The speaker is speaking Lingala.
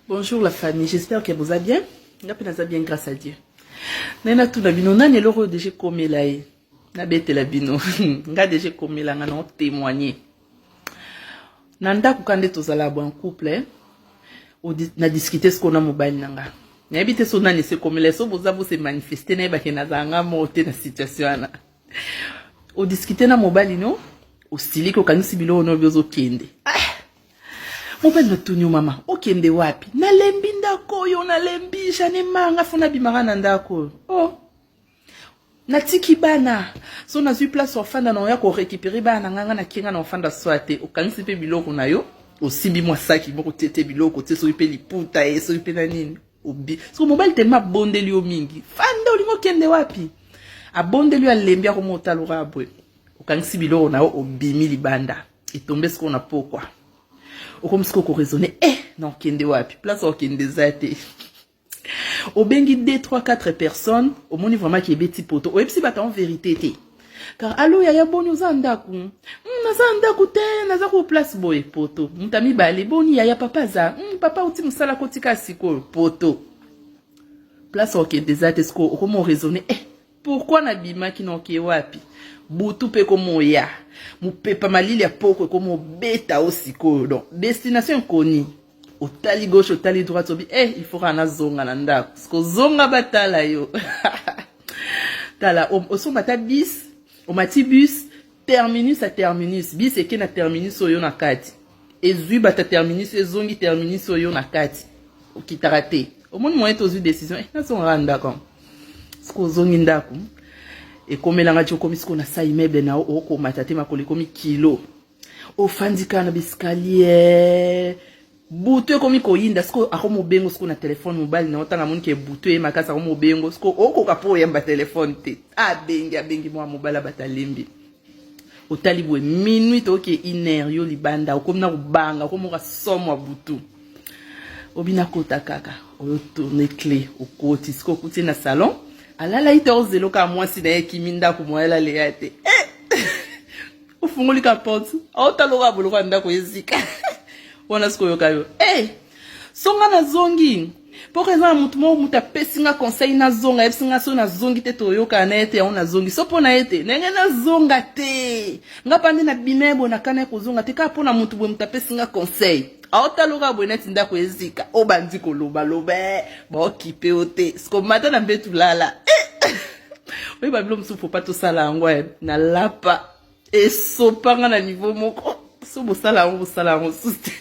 Bonjour la famille, j'espère que vous allez bien. Nga pe naza bien grâce à Dieu. Naye natuna bino nani eloko oyo deja ekomela ye. Nabetela bino. Nga deja ekomela nga na témoigner. Na ndako ka nde tozala bo en couple eh? Na discuter sikoyo na mobali na nga. Nayebi te so nani esi ekomela ye so boza bo se manifester nayebake nazala nga moko te na situation wana. Odiscute na mobali no osiliki okangisi biloko no obi ozokende. Ah! Mobali natuni yo mama okende wapi? Nalembi ndako oyo nalembi j'en ai marre nga fo nabimaka na ndako oyo. Oh! Natiki bana so nazwi place ofanda na oya korécupere bana na ngai nga nakenga na ofanda swa te okangisi mpe biloko na yo osimbi mwa saki moko tie te biloko tie soki mpe liputa ye soki mpe na nini obi soki mobali telema abondeli yo mingi fanda olingi okende wapi abondeli yo alembi akoma otaloka boye okangisi biloko na yo obimi libanda etombe sikoyo na pokwa okomi sikoyo koraisonne eh na okende wapi place okende eza te obengi 2 3 4 personnes omoni vraiment ke ebeti poto oyebisi bato en vérité te car alo yaya boni oza ndako naza ndako te naza ko place boye poto moto ya mibale boni yaya papa aza papa auti mosala kotika sikoyo poto place okende eza te sikoyo okoma oraisonne eh pourquoi nabimaki na oke wapi butu mpe ekomoya mopepa malili ya poko ekomobeta o sikoyo donc destination inconnue otali gauche otali droite obi eh il faut kaka nazonga na ndako sikozonga batala yo tala osomba ata bis omati bus terminus a terminus bis eke na terminus oyo na kati ezwi bata terminus ezongi terminus oyo na kati okitaka te omoni moyen te ozwi décision eh, nazongaka ndako siko ozongi ndako ekomelanga ti okomi siko na sa immeuble na yo okomata te makolo ekomi kilo ofandi kaka na biskalie butu ekomi koyinda sikoyo akomi obengo sikoyo na telefone mobali na yo ntango amoni ke butu eye makasi akomi obengo sikoyo okoka mpo oyamba telefone te abengi abengi mwa mobali abata alembi otali boye minuit toke une heure yo libanda okomi na kobanga okomi oka somo ya butu obina kota kaka oyo tourne clé okoti sikoyo okuti na salon alala ye te ozelo kaka mwasi na ye ekimi ndako moyala leya te eh! Ofungoli ka porte aotala oka boloko ya ndako ezika wana sikoyoka yo hey, eh, so nga nazongi mpo eza na motu moko moto apesi nga conseil nazonga ayebisi nga so nazongi te toyokana na ye te yango nazongi so mpo na ye te ndenge nazonga te nga mpa nde nabima ye boye nakana ye kozonga te kaka mpo na motu boye moto apesi nga conseil aotala oka boye neti ndako ezika obandi kolobaloba eh, baokipe yo te sikomata na mbetu lala eh! Oyeba bilo mosusu faut pas tosala yango eh. Na lapa esopanga na niveau moko so bosala yango bosala yango susu te.